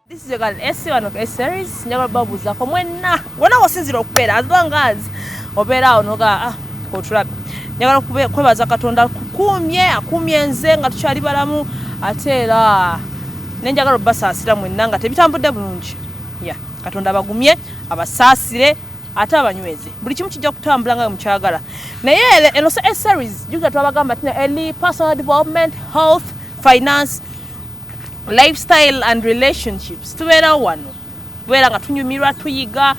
This is your girl SC wano ku S series. Njagala babuuzaako mwenna wonna wosinzira okubeera, as long as obeera awo noga, ah, otulabe. Njagala kwebaza Katonda kukuumye, akuumye nze nga tukyali balamu, ate era nenjagala obbasaasira mwenna nga tebitambudde bulungi. Ya Katonda abagumye, abasaasire ate abanyweze. Buli kimu kijja kutambula nga mukyagala. Naye eno se S series, jjukira twabagamba tina eli personal development, health, finance, lifestyle and relationships. Tubeerawo wano, tubeera nga tunyumirwa, tuyiga,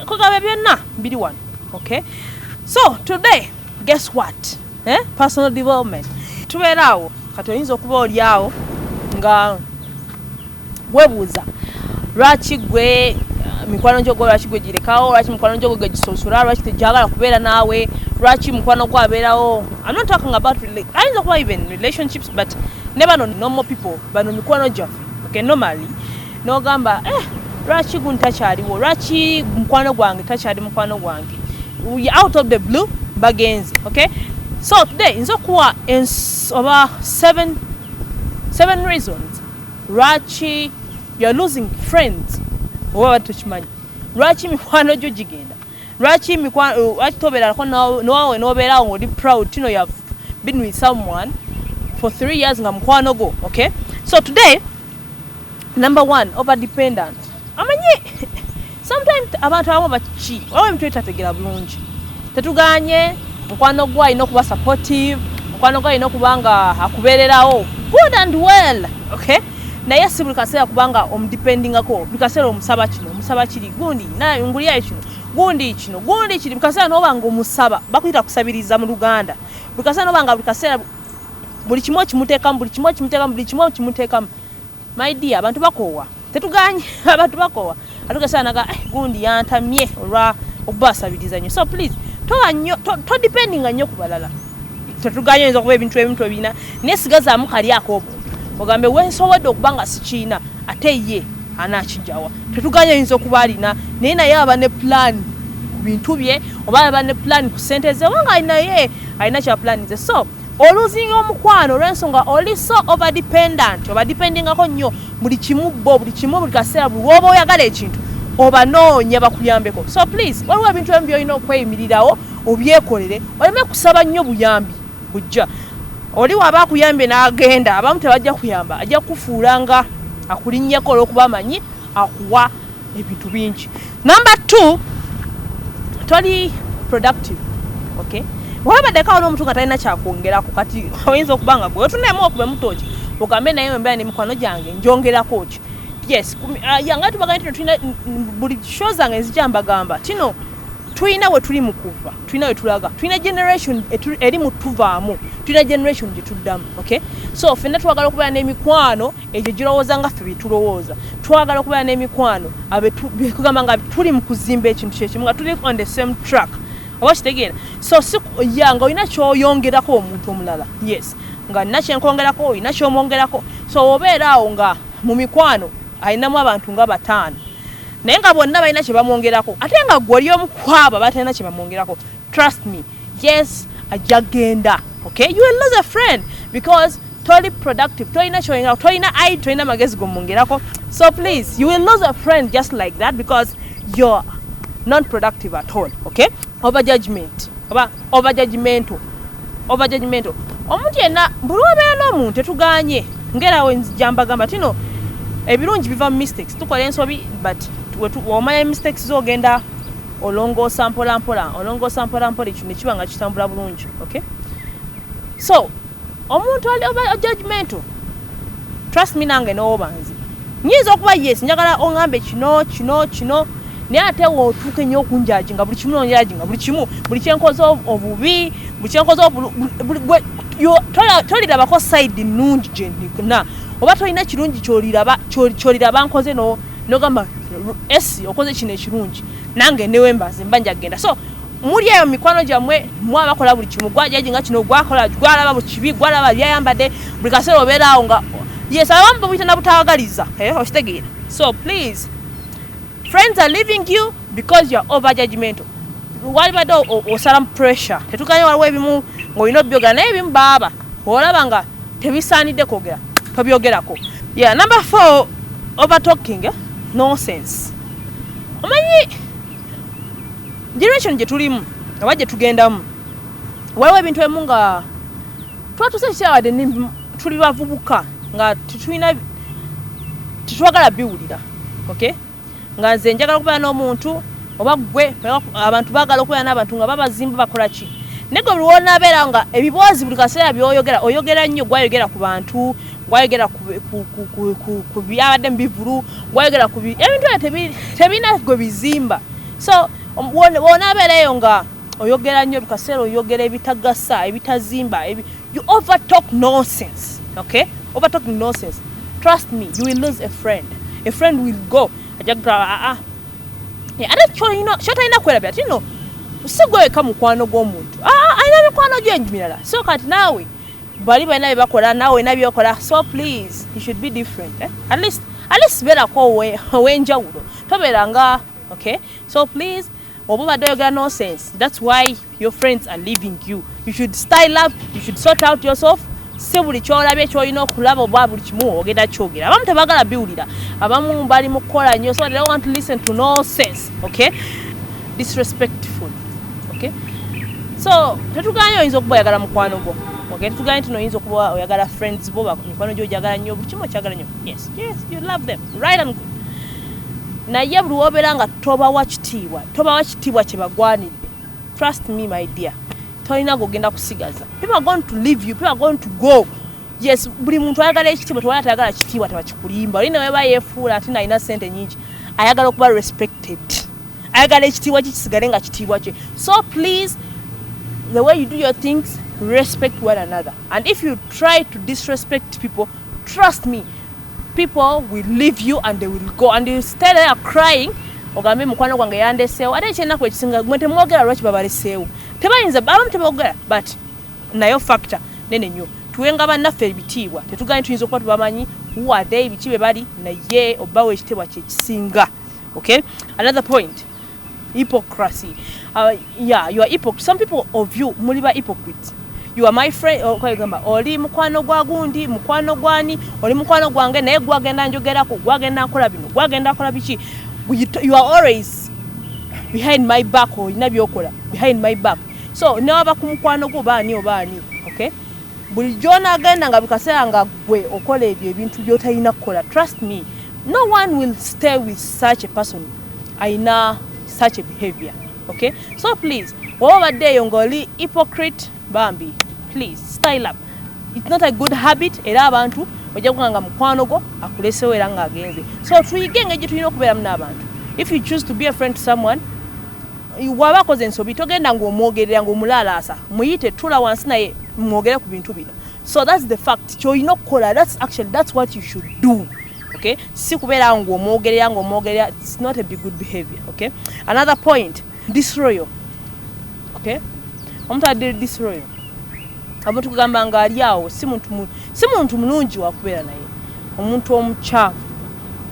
kugamba byonna biri wano. Okay, so today, guess what, eh? Personal development. Tubeera awo. Kati oyinza okuba oli awo nga weebuuza lwaki gwe mikwano gyo, lwaki gwe girekawo, lwaki mikwano gyo gwe gisosola, lwaki tegyagala kubeera naawe, lwaki mukwano gwo abeerawo. I'm not talking about ayinza okuba even relationships, but ne bano normal people, bano mikwano gyaffe. Okay, normally nogamba, eh, lwaki gundi takyaliwo, lwaki mukwano gwange takyali mukwano gwange? Out of the blue bagenze. Okay, so today nza okuwa oba seven reasons lwaki you're losing friends oba badde tokimanyi, lwaki mikwano gyo gigenda, lwaki tobeerako nowawe nobeerawo ngaoli proud tino you have been with someone for 3 years nga mukwano gwo. Okay, so today, number one, over dependent. Amanyi sometimes abantu abamu baki waliwo ebintu ebitategeera bulungi. Tetuganye mukwano gwo alina okuba supportive, mukwano gwo alina okuba nga akubeererawo, good and well, okay, naye si buli kaseera kubanga omudependingako, buli kaseera omusaba kino, omusaba kiri, gundi ngulyayo kino, gundi kino, gundi kiri, buli kaseera noba nga omusaba. Bakuyita kusabiriza mu Luganda. Buli kaseera noba nga buli kaseera buli kimu okimuteekamu, buli kimu okimuteekamu, buli kimu okimuteekamu. My dear, abantu bakoowa. Tetuganye, abantu bakoowa. Atugasaa naga, eh, gundi yantamye olwa okubasabiriza nnyo. So please, toba nnyo todependinga nnyo ku balala. Tetuganye, oyinza okuba ebintu ebimu tobirina, naye sigazaamu kali ak'obuntu, ogambe wensobodde okuba nga sikiina, ate ye anaakijjawa? Tetuganye, oyinza okuba alina, naye aba ne plan ku bintu bye, oba aba ne plan ku sente ze, oba nga naye alina kya plan ze. So olosinga omukwano olw'ensonga oli so over dependent, oba dependingako nnyo buli kimu bo, buli kimu, buli kaseera, buli woba oyagala ekintu obanoonya bakuyambeko. So please, waliwo ebintu ebimu byolina okweyimirirawo obyekolere, oleme kusaba nnyo buyambi bujja. Oli waba akuyambye n'agenda, abamu tebajja kuyamba, ajja kufuula nga akulinnyeko olw'okuba amanyi akuwa ebintu bingi. Number two, toli productive. Okay, wabaddeko awo n'omuntu nga talina kyakwongerako. Kati oyinza okuba nga gwe otunemu okube mutoki, ogambe naye wembeera ne mikwano gyange njongerako ki? Yes, yanga tubagamba tino tulina buli show zange nzija mbagamba tino tulina we tuli mu kuva, tulina we tulaga, tulina generation eri mu tuvaamu, tulina generation gye tuddamu. Okay, so ffenna twagala okubeera n'emikwano egyo girowooza nga ffe byetulowooza. Twagala okubeera n'emikwano kugamba nga tuli mu kuzimba ekintu kyekimu, nga tuli on the same track, oba kitegeera? So si ya nga olina kyoyongerako omuntu omulala. Yes, nga nina kyenkwongerako, olina kyomwongerako. So obeera awo nga mu mikwano alinamu abantu nga bataano, naye nga bonna balina kye bamwongerako, ate nga gwe oli omu ku abo abatalina kye bamwongerako. Trust me, yes, ajja genda. Okay, you will lose a friend because toli productive, tolina kyoyongerako, tolina i tolina magezi gomwongerako. So please, you will lose a friend just like that because you're not productive at all. Okay, over judgment oba over judgmental. Over judgmental, omuntu yenna buli wabeera n'omuntu, tetuganye ngerawo njambagamba tino ebirungi biva mu mistakes. Tukola ensobi, but omanya mistakes zogenda olongoosa mpola mpola, olongoosa mpola mpola, ekintu nekiba nga kitambula bulungi. Okay, so omuntu ali over judgmental, trust me, nange n'oba nze nyinza okuba, yes, njagala oŋŋambe kino, kino, kino, naye ate wootuuka ennyo okunjudginga buli kimu, nonjudginga buli kimu, buli kyenkoze obubi, buli kyenkoze tolirabako side nnungi gyenina, oba tolina kirungi kyoliraba nkoze, nogamba esi okoze kino ekirungi, nange newembaze mba njagenda. So muli eyo mikwano gyammwe mwabakola buli kimu, gwajudginga kino, gwakola, gwalaba bukibi, gwalaba byayambadde, buli kaseera obeeraawo nga, yes, abamu bamuyita nabutawagaliza, eh, okitegeera? So please, friends are leaving you because you're over judgmental. Walibadde osala mu pressure. Tetukanye, waliwo ebimu ng'olina obyogera, naye ebimu baaba olaba nga tebisaanidde kwogera, tobyogerako. Yeah, number four, Over talking, eh? Nonsense. Omanyi generation gye tulimu oba gye tugendamu, waliwo ebintu ebimu nga twatuuse kikyabadde tuli bavubuka nga tetulina, tetwagala biwulira, okay? Nga nze njagala okubeera n'omuntu oba gwe, abantu baagala okubeera n'abantu nga babazimba, bakola ki, naye gwe buli wonaabeera nga ebiboozi buli kaseera byoyogera, oyogera nnyo, gwayogera ku bantu, gwayogera ku byabadde mu bivulu, gwayogera ku ebintu ebyo tebirina gwe bizimba. So wonaabeera eyo nga oyogera nnyo buli kaseera, oyogera ebitagasa, ebitazimba, you overtalk nonsense, okay? Overtalk nonsense, trust me, you will lose a friend. A friend will go, ajja kugamba, "Aa." Ate kyotalina kwerabira tino, si gwe wekka mukwano gw'omuntu. Alina mikwano gye emirala. So kati naawe bali balina bye bakola, naawe olina byokola. So please, you should be different, eh? At least beerako ow'enjawulo, tobeera nga, okay? So please, oba obadde oyogera nonsense, that's why your friends are leaving you. You should style up, you should sort out yourself. Si buli kyolabye kyolina okulaba oba buli kimu ogenda kyogera. Abamu tebagala biwulira, abamu bali mu kukola nnyo, so they don't want to listen to nonsense, okay? Disrespectful, okay? So tetuganye oyinza okuba oyagala mukwano gwo, okay? Tetuganye tino oyinza okuba oyagala friends bo, mikwano gyo ogyagala nnyo, buli kimu okyagala nnyo. Yes, you love them, right and good. Naye buli wobeera nga tobawa kitiibwa, tobawa kitiibwa kye bagwanidde, trust me, my dear, tolina gogenda kusigaza. People are going to leave you, people are going to go. Yes, buli muntu ayagala ekitiibwa, tewali atayagala kitiibwa, tebakikulimba. Oli neweba yeefuula ati nalina sente nyingi, ayagala okuba respected, ayagala ekitiibwa kye kisigale nga kitiibwa kye. So please, the way you do your things, respect one another, and if you try to disrespect people, trust me, people will leave you and they will go and you stay there crying, ogambe, "Mukwano gwange yandeseewo." Ate ekyenaku ekisinga, mwe temwogera lwaki babaleseewo. Tebayinza, abamu tebogera, but nayo factor nene nnyo. Tuwenga bannaffe ebitiibwa. Tetuganye tuyinza okuba tubamanyi, who are they, biki bye bali, naye obbawo ekitiibwa kyekisinga, okay? Another point, hypocrisy. Yeah, you are hypocrite. Some people of you muli ba hypocrites. You are my friend, gamba oli mukwano gwa gundi, mukwano gwani, oli mukwano gwange, naye gwagenda njogerako, gwagenda nkola bino, gwagenda nkola biki. You are always behind my back, olina byokola behind my back. So newaba ku mukwano gwo obaani obaani, okay, buli gyonagenda nga bikaseera nga gwe okola ebyo ebintu byotalina kukola, trust me, no one will stay with such a person ayina such a behavior, okay? So please, woba obadde eyo ng'oli hypocrite, bambi, please style up. It's not a good habit. Era abantu ojja kuga nga mukwano gwo akulesewo era ng'agenze. So tuyige engeri gye tulina okubeeramu n'abantu. If you choose to be a friend to someone, waba akoze ensobi, togenda ng'omwogerera ng'omulaalaasa. Muyite, tula wansi naye mwogere ku bintu bino. So that's the fact kyolina okukola. That's actually, that's what you should do, okay? Si kubeera ng'omwogerera ng'omwogerera. It's not a good behavior, okay? Another point, disloyal, okay? Omuntu adde disloyal, omuntu kugamba nga ali awo si muntu mulungi wakubeera naye. Omuntu omukyafu,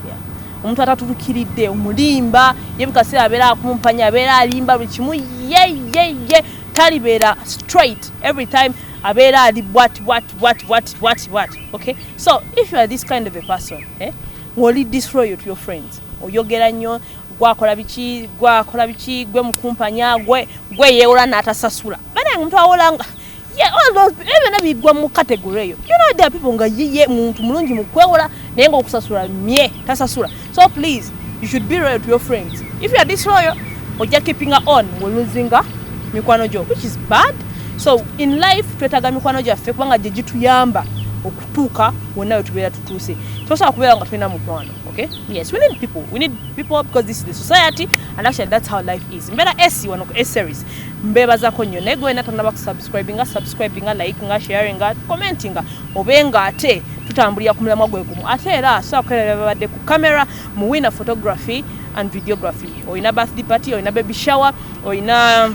yeah. Omuntu atatuukiridde, omulimba, ye bikaseera abeera akumpanya, abeera alimba buli kimu, ye ye ye talibeera straight. Every time abeera ali bwati bwati bwati bwati bwati bwati, okay? So if you are this kind of a person, eh, ng'oli disloyal to your friends, oyogera nnyo, gwakola biki, gwakola biki, gwe mukumpanya, gwe yeewola n'atasasula, banaye omuntu awolanga, yeah, all those, ebyo byonna bigwa mu category eyo. You know, there are people nga ye muntu mulungi mu kwewola, naye nga okusasula mye tasasula. So please, you should be loyal to your friends. If you are disloyal, ojja keepinga on ng'olosinga mikwano gyo, which is bad. So in life twetaaga mikwano gyaffe kubanga gye gituyamba okutuuka wonna we tubeera tutuuse. Tosobola kubeera nga tulina mukwano, okay? Yes, we need people, we need people, because this is the society and actually that's how life is. Mbeera s wano ku S series, mbeebazako nnyo. Naye gwena tonaba kusubscribinga, subscribinga, likinga, sharinga, commentinga, obe nga ate tutambulira ku mulamwa gwe gumu. Ate era sobola kukerera babadde ku camera mu Wina Photography and Videography. Olina birthday party, olina baby shower, olina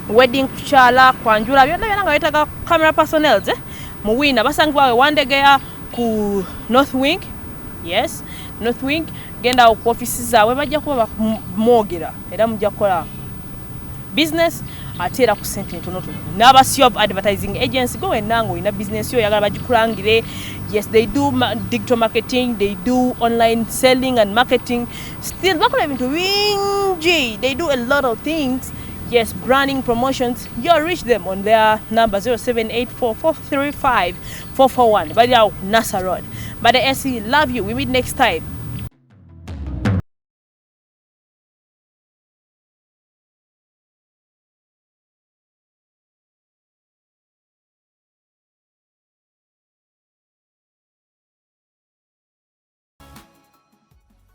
wedding, kukyala, kwanjula, byonna byonna nga wetaaga camera personnels, eh? Mu Wina basangibwa we Wandegeya ku North Wing. Yes, North Wing. Genda awo ku ofisi zaabwe, bajja kuba mwogera era mujja kukola business. Ate era ku sente entonotono n'aba of advertising agency, go wenna nga olina bizinesi yo oyagala bagikulangire. Yes, they do digital marketing, they do online selling and marketing. Still bakola ebintu bingi, they do a lot of things. Yes, branding, promotions. You reach them on their number 0784 435 441. Bali awo ku Nasa Road. But the SC love you. We meet next time.